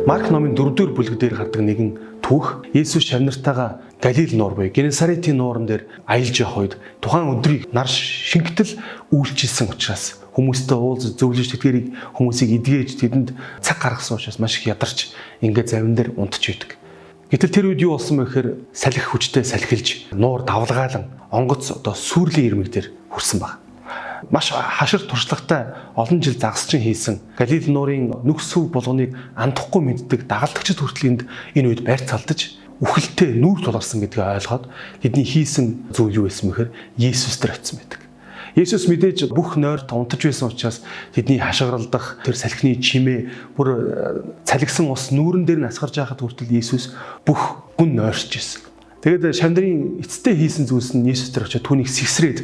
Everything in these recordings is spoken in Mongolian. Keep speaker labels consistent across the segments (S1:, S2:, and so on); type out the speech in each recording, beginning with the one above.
S1: Марк номын 4-р бүлэг дээр гардаг нэгэн түүх. Есүс шавнартайгаа Галил нуур буюу Генесаретийн нууран дээр аялж явах үед тухайн өдрийг нар шингэтэл үйлчилсэн учраас хүмүүстэй уулзаж зөвлөж тэдгэрийг хүмүүсийг эдгээж тэдэнд цаг гаргасан учраас маш их ядарч ингээд завин дээр унтж идэг. Гэтэл тэр үед юу болсон бэ гэхээр салхи хүчтэй салхилж нуур давлгаалan онгоц одоо сүрлийн ирмэг дээр хүрсэн баг. Маш хашир туршлагатай олон жил загасчин хийсэн Галил нуурын нүх сүв болгоныг андахгүй мэддэг дагалдагчид хүртэл энд энэ үед байрцалдаж үхэлтэй нүүр тулгарсан гэдгийг ойлгоод тэдний хийсэн зүйл юу байсан бэхээр Есүс дээр очисон байдаг. Есүс мэдээж бүх нойрт унтаж байсан учраас тэдний хашгиралдах тэр салхины чимээ бүр цалгисан ус нүүрэн дээр нь асгарч байхад хүртэл Есүс бүх гүн нойрч ирсэн. Тэгээд шандрын эцэстээ хийсэн зүйлс нь Есүс дээр очиод түүнийг сэгсрээд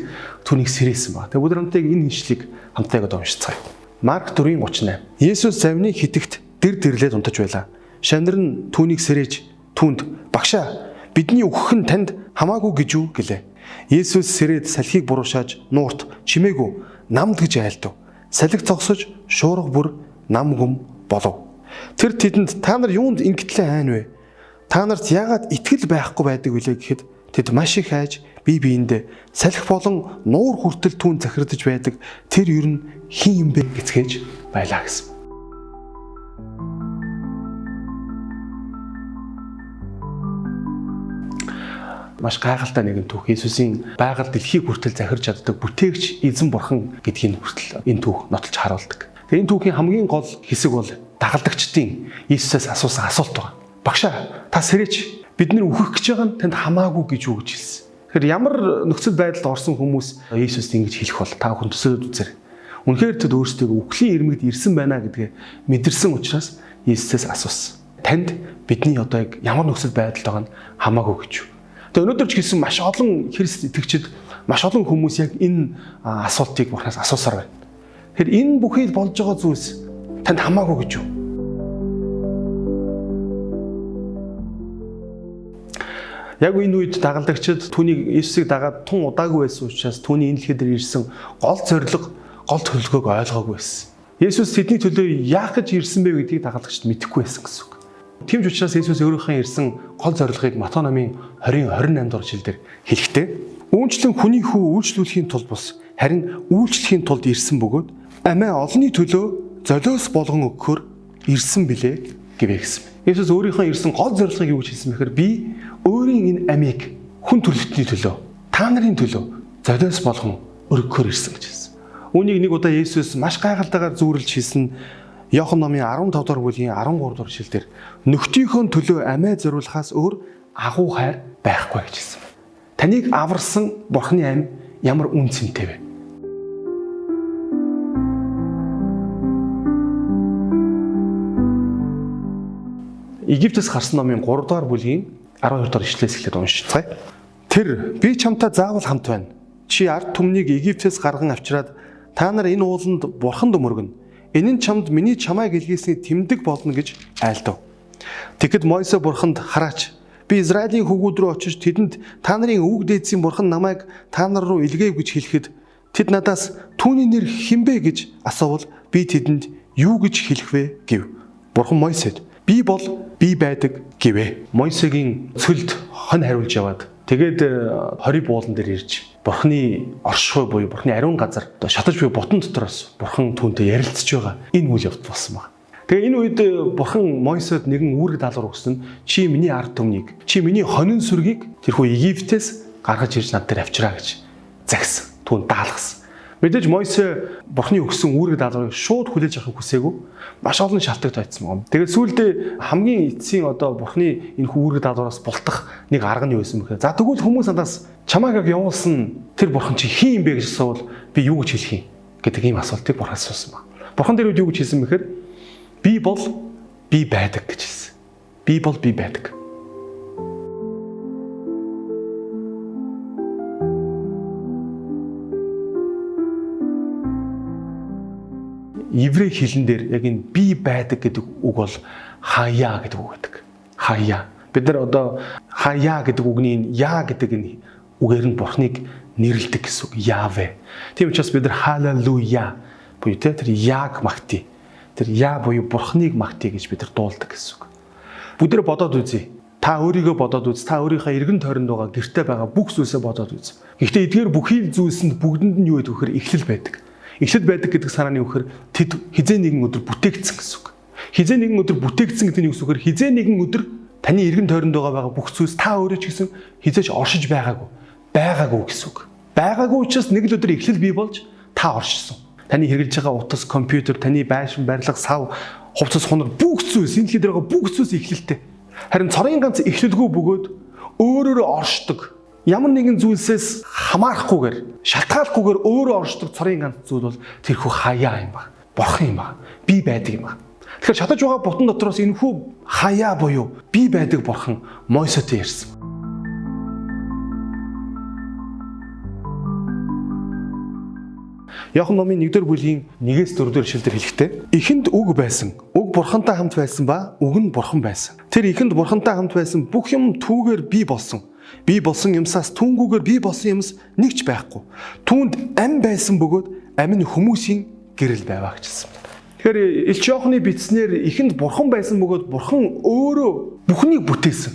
S1: түүнийг сэрээсэн ба. Тэгээд бүгд хамтдаа энэ ишлэгийг хамтдаа одоо уншицгаая. Марк 4:38. Есүс завны хитэгт дэр дэрлээд унтаж байлаа. Шандар нь түүнийг сэрээж түүнд "Багшаа, бидний үхэх нь танд хамаагүй гэж юу?" гэлээ. Есүс сэрээд салхийг буруушааж нуурт чимээгүй намд гэж айлдав. Салхи зогсож шуурга бүр нам гүм болов. Тэр тэдэнд та нар юунд ингэтлээ айн вэ? Та нарт яагаад итгэл байхгүй байдаг вүлээ гэхэд тэд маш их айж бие биендээ салхи болон нуур хүртэл түүн захирдаж байдаг тэр ер нь хин юм бэ гэцгээж байлаа гэсэн. Маш гайхалтай нэгэн түүх. Иесусийн байгаль дэлхийг хүртэл захирч чаддаг бүтээгч эзэн бурхан гэдгийг хүртэл энэ түүх нотолж харуулдаг. Тэгээ энэ түүхийн хамгийн гол хэсэг бол дагалдагчдын Иесусээс асуусан асуулт байна. Багшаа, та сэрээч, бид нар үхэх гэж байгаа нь танд хамаагүй гэж юу гэж хэлсэн. Тэгэхээр ямар нөхцөл байдалд орсон хүмүүс Иесуст ингэж хэлэх бол та бүхэн төсөөлөд үзээрэй. Үнэхээр тэд өөрсдөө үхлийн ирмэгд ирсэн байна гэдгээ мэдэрсэн учраас Иесусээс асуусан. Танд бидний одоо яг ямар нөхцөл байдалд байгаа нь хамаагүй гэж юу. Тэгээ өнөөдөр ч гэсэн маш олон Христ итгэгчид маш олон хүмүүс яг энэ асуултыг Бурханаас асуусаар байна. Тэгэхээр энэ бүхий л болж байгаа зүйлс танд хамаагүй гэж юу? Яг энэ үед дагалдагчид түүнийг Иесусыг дагаад тун удаагүй байсан учраас түүний энэ дэлхий дээр ирсэн гол зорилго, гол төлөвлөгөөг ойлгоогүй байсан. Есүс тэдний төлөө яах гэж ирсэн бэ гэдгийг дагалдагчид мэдэхгүй байсан гэсэн үг. Тийм ч учраас Иесус өөрийнхөө ирсэн гол зорилгыг Матай номын 20:28 дугаар ишлэлдэр хэлэхдээ "Үүнчлэн хүний хүү үйлчлүүлэхийн тулд бус харин үйлчлэхийн тулд ирсэн бөгөөд амиа олонний төлөө золиос болгон өгөхөөр ирсэн билээ" гэвэ гэсэн. Иесус өөрийнхөө ирсэн гол зорилгыг юу гэж хэлсэн бэхээр би өөрийн энэ амийг хүн төрөлхтний төлөө, та нарын төлөө золиос болгон өргөхөөр ирсэн гэж хэлсэн. Үүнийг нэг удаа Иесус маш гайхалтайгаар зүүрлж хэлсэн Иохан номын 15 дугаар бүлгийн 13 дугаар ишлэлдэр нөхдийнхөө төлөө амиа зориулахаас өөр агуу хайр байхгүй гэж хэлсэн байна. Таныг аварсан Бурхны ам ямар үн цэнтэй вэ? Египтээс гарсан номын 3 дугаар бүлгийн 12 дугаар ишлэлээс эхлээд уншицгаая. Тэр би чамтай заавал хамт байна. Чи ард түмнийг Египтээс гарган авчираад та нар энэ ууланд бурханд өмөргөнө. Энэ нь чамд миний чамайг илгээсний тэмдэг болно гэж айлдав. Тэгэхэд Мойсе бурханд хараач би Израилийн хүүгүүд рүү очиж тэдэнд та нарын өвөг дээдсийн бурхан намайг та нар руу илгээв гэж хэлэхэд тэд надаас түүний нэр хэн бэ гэж асуувал би тэдэнд юу гэж хэлэх вэ гэв. Бурхан Мойсед би бол би байдаг гэвэ. Мойсегийн цөлд хон хариулж яваад тэгээд хориб уулан дээр ирж Бурхны оршихуй буюу Бурхны ариун газар шатаж буй бутан дотроос Бурхан түүнтэй ярилцж байгаа энэ үйл явдал болсон байна. Тэгээ энэ үед Бурхан Мойсед нэгэн үүрэг даалгавар өгсөн нь чи миний ард түмнийг, чи миний хонин сүргийг тэрхүү Египтээс гаргаж ирж над дээр авчираа гэж загсан. Түүнд даалгасан. Мэдээж Мойсе Бурхны өгсөн үүрэг даалгаврыг шууд хүлээж авахыг хүсээгүй. Маш олон шалтгаан тавьсан байна. Тэгээд сүүлдээ хамгийн эцсийн одоо Бурхны энэ үүрэг даалгавраас бултах нэг арга нь юу байсан бэхээр за тэгвэл хүмүүс надаас чамайг яг явуулсан тэр Бурхан чи хин юм бэ гэж асуувал би юу гэж хэлэх юм гэдэг ийм асуултыг Бурхан асуусан байна. Бурхан тэр үед юу гэж хэлсэн бэхээр би бол би байдаг гэж хэлсэн. Би бол би байдаг. Еврей хэлэн дээр яг энэ би байдаг гэдэг үг бол хаяа гэдэг үг байдаг. Хаяа. Бид нар одоо хаяа гэдэг үгний энэ яа гэдэг энэ үгээр нь Бурхныг нэрлэдэг гэсэн үг. Яве. Тийм учраас бид нар халелуя буюу тэр яг магтъя. Тэр Яа буюу Бурхныг магтъя гэж бид нар дуулдаг гэсэн үг. Бүгдээ бодоод үзье. Та өөрийгөө бодоод үз. Та өөрийнхөө эргэн тойронд байгаа, гэрте байгаа бүх зүйлсээ бодоод үз. Гэхдээ эдгээр бүхий л зүйлсэнд бүгдэнд нь юу гэдэг вэхээр эхлэл байдаг. Эхлэл байдаг гэдэг санааны үхээр тэд хизээ нэгэн өдөр бүтээгдсэн гэсэн үг. Хизээ нэгэн өдөр бүтээгдсэн гэдэг нь юу гэсэн үгээр хизээ нэгэн өдөр таны эргэн тойронд байгаа бүх зүйлс та өөрөө ч гэсэн хизээч оршиж байгаагүй. Байгаагүй гэсэн үг. Байгаагүй учраас нэг л өдөр эхлэл бий болж та оршсон. Таны хэрэглэж байгаа утас, компьютер, таны байшин, барилга, сав, хувцас, хунар бүх зүйлс энэ дэлхий дээр байгаа бүх зүйлс эхлэлтэй. Харин цорын ганц эхлэлгүй бөгөөд өөрөөрөө оршдог. Ямар нэгэн зүйлсээс хамаарахгүйгээр, шалтгааллахгүйгээр өөрөө оршдог цорын ганц зүйл бол тэрхүү хаяа юм баг. Бурхан юм баг. Би байдаг юм баг. Тэгэхээр шатаж байгаа бутан дотроос энэхүү хаяа буюу би байдаг бурхан Мойсетэй ярьсан. Иохан номын 1-р бүлгийн 1-ээс 4-р ишлэлдэр хэлэхдээ эхэнд үг байсан. Үг бурхантай хамт байсан ба үг нь бурхан байсан. Тэр эхэнд бурхантай хамт байсан бүх юм түүгээр бий болсон. Бий болсон юмсаас түүнгүүгээр бий болсон юмс нэг ч байхгүй. Түүнд ам байсан бөгөөд ам нь хүмүүсийн гэрэл байваа гэж хэлсэн. Тэгэхээр Элч Иохны бичснээр эхэнд бурхан байсан бөгөөд бурхан өөрөө бүхнийг бүтээсэн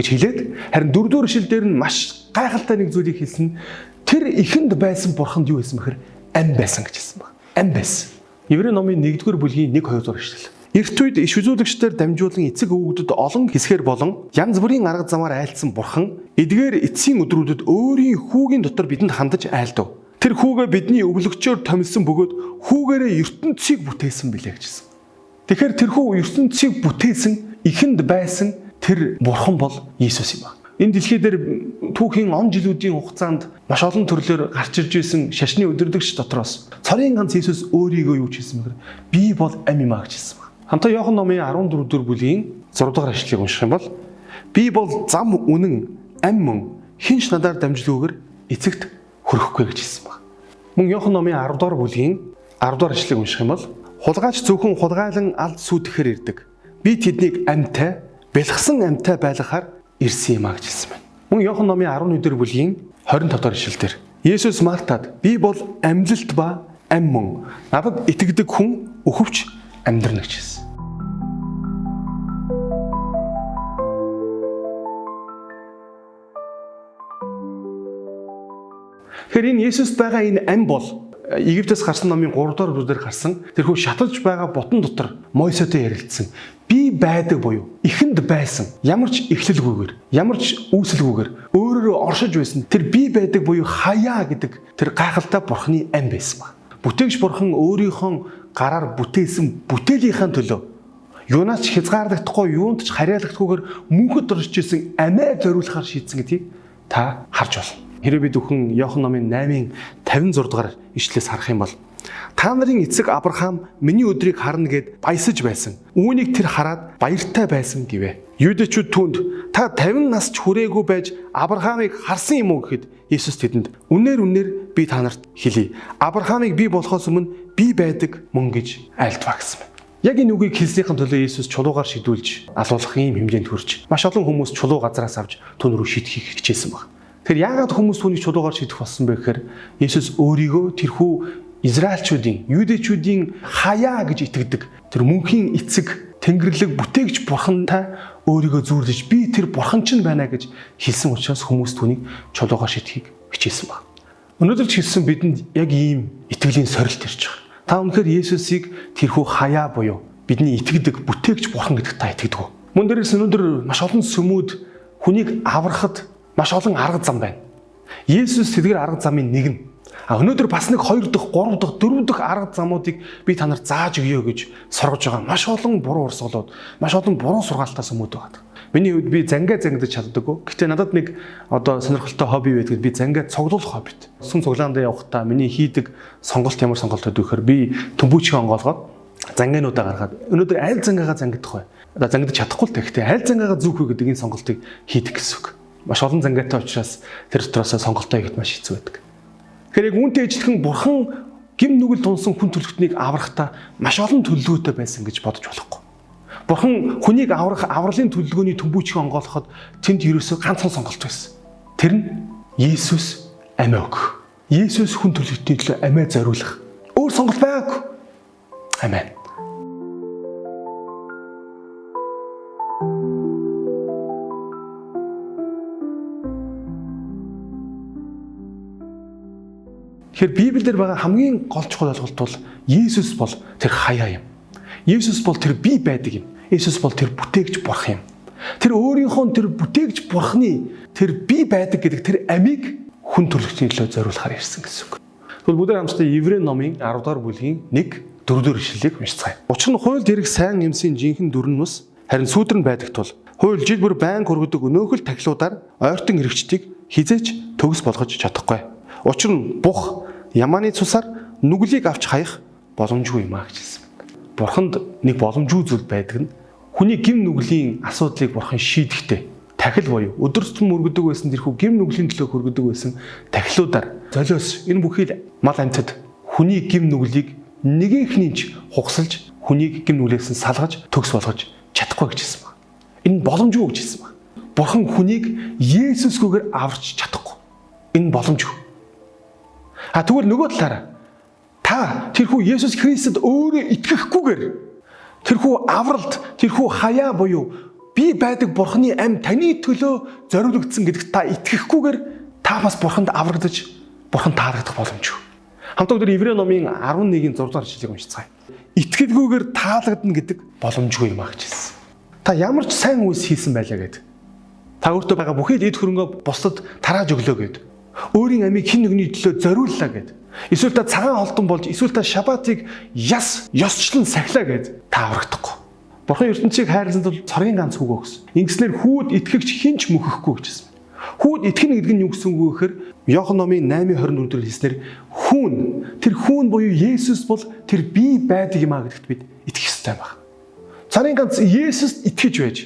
S1: гэж хэлээд харин 4-р ишлэл дээр нь маш гайхалтай нэг зүйлийг хэлсэн. Тэр эхэнд байсан бурханд юу байсан бэхэр ам байсан гэж хэлсэн баг. Ам байсан. Еврей номын 1-р бүлгийн 1-2 дугаар ишлэл. Эрт үед иш үзүүлэгчдээр дамжуулан эцэг өвгөдөд олон хэсгээр болон янз бүрийн арга замаар айлдсан бурхан эдгээр эцсийн өдрүүдэд өөрийн хүүгийн дотор бидэнд хандаж айлдав. Тэр хүүгээ бидний өвлөгчөөр томилсон бөгөөд хүүгээрээ ертөнцийг бүтээсэн билээ гэж хэлсэн. Тэгэхээр тэрхүү ертөнцийг бүтээсэн эхэнд байсан тэр бурхан бол Иесус юм байна. Энэ дэлхий дээр түүхийн он жилүүдийн хугацаанд маш олон төрлөөр гарч ирж исэн шашны өдөрдөгч дотроос цорын ганц Иесус өөрийгөө юу ч хэлсэн бэхээр би бол ам юм а гэж хэлсэн баг. Хамтаа Иохан номын 14 дугаар бүлгийн 6 дугаар ишлэлийг унших юм бол би бол зам үнэн ам мөн хинч надаар дамжлгүйгээр эцэгт хүрэхгүй гэж хэлсэн баг. Мөн Иохан номын 10 дугаар бүлгийн 10 дугаар ишлэлийг унших юм бол хулгайч зөвхөн хулгайлан алд сүйтгэхээр ирдэг. Би тэднийг амьтай, бэлгсэн амьтай байлгахаар ирсэн юм а гэж хэлсэн байна. Мөн Иохан номын 11 дэх бүлгийн 25 дахь ишлэлдэр Есүс Мартад би бол амьлалт ба ам мөн надад итгэдэг хүн өхөвч амьдрна гэж хэлсэн. Тэгэхээр энэ Есүст байгаа энэ ам бол Египтээс гарсан номын 3 дугаар бүлгээр гарсан тэрхүү шатаж байгаа бутан дотор Мойсетэй ярилцсан. Би байдаг буюу эхэнд байсан ямар ч эхлэлгүйгээр, ямар ч үүсэлгүйгээр өөрөөрөө оршиж байсан тэр би байдаг буюу хаяа гэдэг тэр гайхалтай бурхны ам байсан баг. Бүтээгч бурхан өөрийнхөө гараар бүтээсэн бүтээлийнхээ төлөө юунаас ч хязгаарлагдахгүй, юунд ч харьяалагдахгүйгээр мөнхөд оршиж исэн амиа зориулахаар шийдсэн гэдгийг та харж байна. Хэрэв бид бүхэн Иохан номын 8-ын 56 дугаар ишлэлээс харах юм бол та нарын эцэг Авраам миний өдрийг харна гэд баясаж байсан. Үүнийг тэр хараад баяртай байсан гэвэ. Юудэчүүд түүнд та 50 нас ч хүрээгүй байж Авраамыг харсан юм уу гэхэд Иесус тэдэнд үнээр үнээр би та нарт хэлье. Авраамыг би болохоос өмнө би байдаг мөн гэж айлтваа гэсэн байна. Яг энэ үгийг хэлснийхэн төлөө Иесус чулуугаар шидүүлж алуулах ийм хэмжээнд хүрч маш олон хүмүүс чулуу газраас авч түүн рүү шидэхийг хичээсэн баг. Тэгэхээр яагаад хүмүүс түүнийг чулуугаар шидэх болсон бэ гэхээр Иесус өөрийгөө тэрхүү Израильчүүдийн, Юудэчүүдийн хаяа гэж итгэдэг тэр мөнхийн эцэг, Тэнгэрлэг бүтээгч бурхантай өөрийгөө зүүрлэж би тэр бурхан чинь байна гэж хэлсэн учраас хүмүүс түүнийг чулуугаар шидэхийг хичээсэн баг. Өнөөдөр ч хэлсэн бидэнд яг ийм итгэлийн сорилт ирж байгаа. Та үнэхээр Есүсийг тэрхүү хаяа буюу бидний итгэдэг бүтээгч бурхан гэдэгт та итгэдэг үү? Мөн дээрээс өнөөдөр маш олон сүмүүд хүнийг аврахад маш олон арга зам байна. Есүс тэдгээр арга замын нэг нь. А өнөөдөр бас нэг 2 дахь, 3 дахь, 4 дахь арга замуудыг би та нарт зааж өгье гэж соргож байгаа. Маш олон буруу урсгалууд, маш олон буруу сургаалтаас өмд байгаа. Миний хувьд би зангаа зангидаж чаддаггүй. Гэтэ надад нэг одоо сонирхолтой хобби байдаг. Би зангаа цуглуулах хоббит. Сүм цуглаандаа явахдаа миний хийдэг сонголт ямар сонголт вэ гэхээр би төмбүүчгээ онгоолгоод зангаануудаа гаргаад өнөөдөр аль зангаагаа зангидах вэ? Одоо зангидаж чадахгүй л та. Гэтэ аль зангаагаа зүүх вэ гэдэг энэ сонголтыг хийдэг гэсэн үг. Маш олон зангаатай учраас тэр дотроосоо сонголтоо хийхэд маш хэцүү байдаг. Тэгэхээр яг үүнтэй ижилхэн бурхан гим нүгэл тунсан хүн төрөлхтнийг аврахтаа маш олон төлөвлөгөөтэй байсан гэж бодож болохгүй. Бурхан хүнийг аврах авралын төлөвлөгөөний төмбүүчгээ онгоолгоход тэнд ерөөсөө ганцхан сонголт байсан. Тэр нь Есүс амиа өгөх. Есүс хүн төрөлхтний төлөө амиа зориулах. Өөр сонголт байгаагүй. Амен. Тэгэхээр Библиэр байгаа хамгийн гол чухал ойлголт бол Есүс бол тэр хаяа юм. Есүс бол тэр бий байдаг юм. Есүс бол тэр бүтээгч бурхан юм. Тэр өөрийнхөө тэр бүтээгч бурханы тэр бий байдаг гэдэг тэр амийг хүн төрөлхтний төлөө зориулахаар ирсэн гэсэн үг. Тэгвэл бүгд хамтдаа Еврей номын 10 дугаар бүлгийн 1 4 дугаар ишлэлийг уншицгаая. Учир нь хуульд хэрэг сайн юмсын жинхэнэ дүр нь ус харин сүүдэр нь байдаг тул хууль жил бүр байн хөргөдөг өнөөхөл тахилуудаар ойртон эрэгчдийг хизээч төгс болгож чадахгүй. Учир нь бух ямааны цусаар нүглийг авч хаях боломжгүй юм а гэж хэлсэн. Бурханд нэг боломжгүй зүйл байдаг нь хүний гим нүглийн асуудлыг бурхан шийдэхдээ тахил буюу өдөр тутам өргөдөг байсан тэрхүү гим нүглийн төлөө хөргөдөг байсан тахилуудаар золиос энэ бүхий мал амьтад хүний гим нүглийг нэгэнхний ч хугасалж хүнийг гим нүглээс нь салгаж төгс болгож чадахгүй гэж хэлсэн байна. Энэ боломжгүй гэж хэлсэн байна. Бурхан хүнийг Есүсгүйгээр аварч чадахгүй. Энэ боломжгүй. А тэгвэл нөгөө талаараа та тэрхүү Есүс Христэд өөрөө итгэхгүйгээр тэрхүү авралт, тэрхүү хаяа буюу би байдаг Бурханы ам таны төлөө зориулагдсан гэдэгт та итгэхгүйгээр та бас Бурханд аврагдаж, Бурхан таалагдах боломжгүй. Хамтаа өдөр Еврей номын 11-ийн 6 дугаар ишлэлийг уншицгаая. Итгэлгүйгээр таалагдана гэдэг боломжгүй юм а гэж хэлсэн. Та ямар ч сайн үйлс хийсэн байлаа гэд. Та өөртөө байгаа бүхий л эд хөрөнгөө бусдад тарааж өглөө гэд. Өөрийн амийг хэн нэгний төлөө зориуллаа гэд. Эсвэл та цагаан холдон болж, эсвэл та шабатыг яс ёсчлон сахилаа гэд та аврагдахгүй. Бурхан ертөнцийг хайрласан тул цорын ганц хүүгөө өгсөн. Ингэснээр хүүд итгэгч хэн ч мөхөхгүй гэж хэлсэн. Хүүд итгэнэ гэдэг нь юу гэсэн үг вэ гэхээр Иохан номын 8:24 дээр хэлснээр хүүн тэр хүүн буюу Есүс бол тэр бий байдаг юм а гэдэгт бид итгэх ёстой байна. Цорын ганц Есүст итгэж байж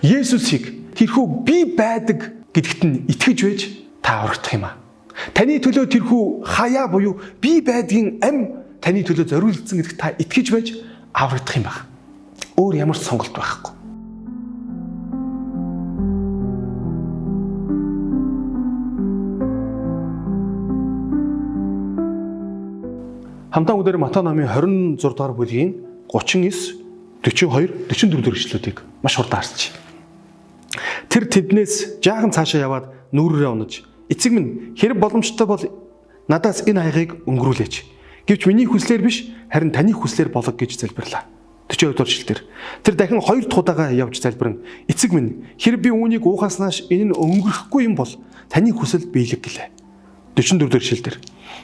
S1: Есүсийг тэрхүү бий байдаг гэдэгт нь итгэж байж та аврагдах юм а. Таны төлөө тэрхүү хаяа буюу бий байдгийн ам таны төлөө зориулагдсан гэдэгт та итгэж байж аврагдах юм байна. Өөр ямар ч сонголт байхгүй. Хамтаа өдөр Матай номын 26 дугаар бүлгийн 39, 42, 44 дэх ишлүүдийг маш хурдан харсч. Тэр тэднээс жаахан цаашаа яваад нүүрээрээ унаж, "Эцэг минь, хэрэг боломжтой бол надаас энэ аягийг өнгөрүүлээч. Гэвч миний хүслээр биш, харин таны хүслээр болго" гэж залбирлаа. 42 дугаар ишлэл дээр. Тэр дахин 2 дахь удаага явж залбирэн, "Эцэг минь, хэрэг би үүнийг уухаас нааш энэ нь өнгөрөхгүй юм бол таны хүсэл биелэг" гэлээ. 44 дугаар ишлэл дээр.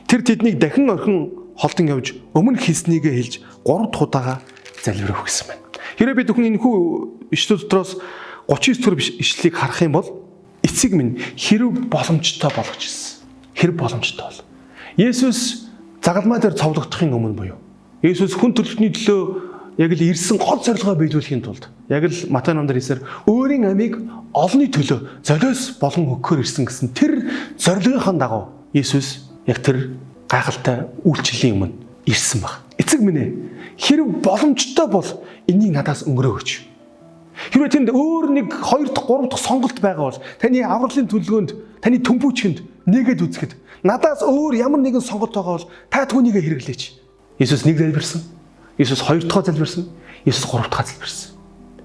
S1: Тэр тэднийг дахин орхин холдон явж өмнө хийснийгээ хэлж 3 дахь удаага залбирав гэсэн байна. Хэрвээ бид бүхэн энэхүү ишлэл дотроос 39 дэх ишлэлийг харах юм бол эцэг минь хэрэг боломжтой болгож ирсэн. Хэрэг боломжтой бол. Есүс загалмай дээр цовлогдохын өмнө буюу Есүс хүн төрөлхтний төлөө яг л ирсэн гол зорилгоо биелүүлэхийн тулд яг л Матай номдор хэлсээр өөрийн амийг олонний төлөө золиос болгон өгөхөөр ирсэн гэсэн тэр зорилгынхон дагуу Есүс яг тэр гайхалтай үйлчлэлийн өмнө ирсэн баг. Эцэг минь ээ, хэрэг боломжтой бол энийг надаас өнгөрөөгөөч. Хэрвээ тэнд өөр нэг 2 дахь 3 дахь сонголт байгаа бол таны авралын төлөвлөгөөнд, таны төмпүүчгэнд нэгэд үзэхэд надаас өөр ямар нэгэн сонголт байгаа бол та түүнийг хэрэглээч. Есүс нэг залбирсан. Есүс 2 дахь залбирсан. Есүс 3 дахь залбирсан.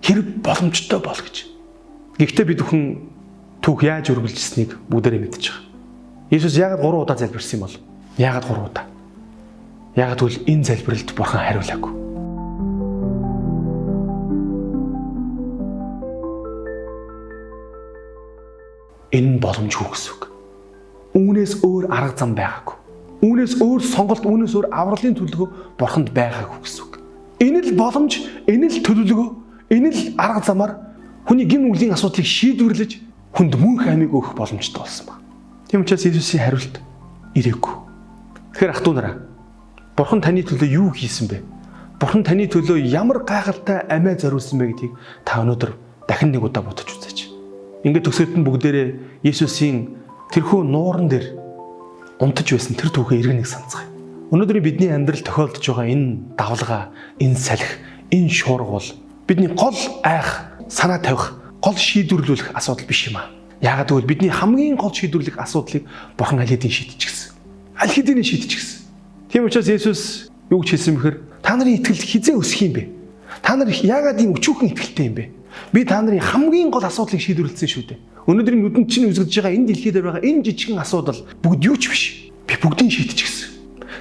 S1: Хэрэг боломжтой бол гэж. Гэхдээ бид бүхэн түүх яаж үргэлжилснийг бүгдээрээ мэдэж байгаа. Есүс яагаад 3 удаа залбирсан юм бол? Яагаад 3 удаа? Яагаад гэвэл энэ залбиралд Бурхан хариулаагүй. Энэ нь боломжгүй гэсэн үг. Үүнээс өөр арга зам байгаагүй. Үүнээс өөр сонголт, үүнээс өөр авралын төлөвлөгөө Бурханд байгаагүй гэсэн үг. Энэ л боломж, энэ л төлөвлөгөө, энэ л арга замаар хүний гим нүглийн асуудлыг шийдвэрлэж хүнд мөнх амийг өгөх боломжтой болсон байна. Тийм учраас Иесусийн хариулт ирээгүй. Тэгэхээр ах トゥ нараа, Бурхан таны төлөө юу хийсэн бэ? Бурхан таны төлөө ямар гайхалтай амиа зориулсан бэ гэдгийг та өнөөдөр дахин нэг удаа бодож үзээч. Ингээд төгсөлд нь бүгдээрээ Иесусийн тэрхүү нууран дээр унтаж байсан тэр түүхээ эргэн нэг санацгаая. Өнөөдрийн бидний амьдрал тохиолдож байгаа энэ давлгаа, энэ салхи, энэ шуурга бол бидний гол айх, санаа тавих, гол шийдвэрлүүлэх асуудал биш юм аа. Яагаад гэвэл бидний хамгийн гол шийдвэрлэх асуудлыг Бурхан аль хэдийн шийдчихсэн. Аль хэдийн шийдчихсэн. Тийм учраас Есүс юу гэж хэлсэн бэхэр та нарын итгэл хизээ өсөх юм бэ? Та нар яагаад ийм өчүүхэн итгэлтэй юм бэ? Би та нарын хамгийн гол асуудлыг шийдвэрлэсэн шүү дээ. Өнөөдрийн нүдэнд чинь үзэгдэж байгаа энэ дэлхий дээр байгаа энэ жижигхэн асуудал бүгд юу ч биш. Би бүгдийг шийдчихсэн.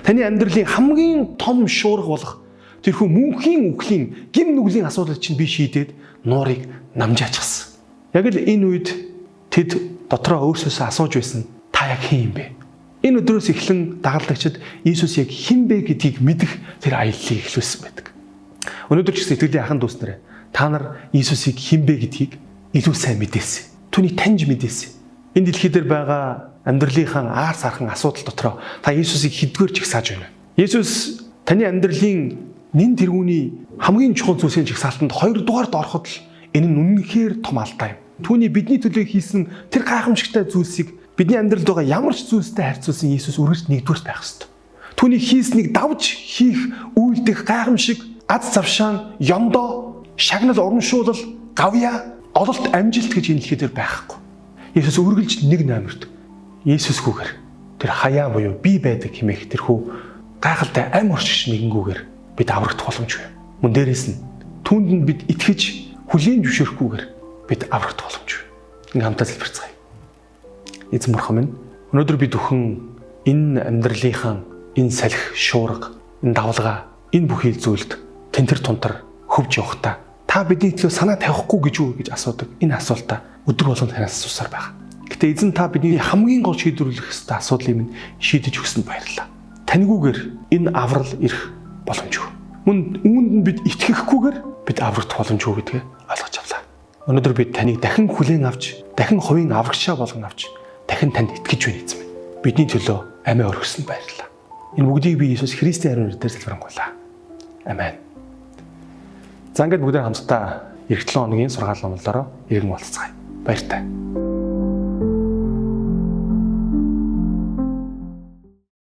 S1: Таны амьдралын хамгийн том шуурга болох тэрхүү мөнхийн үхлийн гим нүглийн асуудал чинь би шийдээд нуурыг намжаачихсан. Яг л энэ үед тэд дотроо өөрсөөсөө асууж байсан, та яг хэн юм бэ? Энэ өдрөөс эхлэн дагалдагчид Иесус яг хэн бэ гэдгийг мэдэх тэр аяллыг эхлүүлсэн байдаг. Өнөөдөр ч гэсэн итгэлийн ахын дүүс нараа, та нар Иесусыг хэн бэ гэдгийг илүү сайн мэдээсэй. Түүнийг таньж мэдээсэй. Энэ дэлхий дээр байгаа амьдралынхаа аар сархан асуудал дотроо та Иесусыг хэдгээр жагсааж байна. Иесус таны амьдралын нэн тэргүүний хамгийн чухал зүйлсийн жагсаалтанд 2 дугаард ороход л энэ нь үнэнхээр том алдаа юм. Түүний бидний төлөө хийсэн тэр гайхамшигтай зүйлсийг бидний амьдралд байгаа ямар ч зүйлстэй харьцуулсан Иесус үргэлж нэгдүгээрт байх ёстой. Түүний хийснийг давж хийх, үйлдэх гайхамшиг, аз завшаан, ёндоо, шагнал, урамшуулал, гавьяа, ололт, амжилт гэж энэ дэлхий дээр байхгүй. Иесус үргэлж нэг номерт. Иесусгүйгээр тэр хаяа буюу би байдаг хэмээх тэрхүү гайхалтай ам орчигч нэгэнгүүгээр бид аврагдах боломжгүй. Мөн дээрээс нь түүнд нь бид итгэж хүлээн зөвшөөрөхгүйгээр бид аврагдах боломжгүй. Ингээ хамтаа залбирцгаая. Эзэн бурхан минь, өнөөдөр бид бүхэн энэ амьдралынхаа энэ салхи, шуурга, энэ давлгаа, энэ бүхий зүйлд тэнтэр тунтар хөвж явахдаа та бидний төлөө санаа тавихгүй гэж үү гэж асуудаг. Энэ асуултаа өдөр болгон танаас асуусаар байгаа. Гэтэ эзэн та бидний хамгийн гол шийдвэрлэх ёстой асуудлыг минь шийдэж өгсөнд баярлалаа. Таньгүйгээр энэ аврал ирэх боломжгүй. Мөн үүнд нь бид итгэхгүйгээр бид аврагдах боломжгүй гэдгээ ойлгож авлаа. Өнөөдөр бид таныг дахин хүлээн авч, дахин хувийн аврагчаа болгон авч, дахин танд итгэж байна эзэн минь. Бидний төлөө амиа өргөсөнд баярлалаа. Энэ бүгдийг би Иесус Христийн ариун нэрээр залбирanгуйлаа. Амен. За, ингээд бүгдээ хамтдаа эх 7 хоногийн сургаал номлолоороо иргэн уулзацгаая. Баяртай.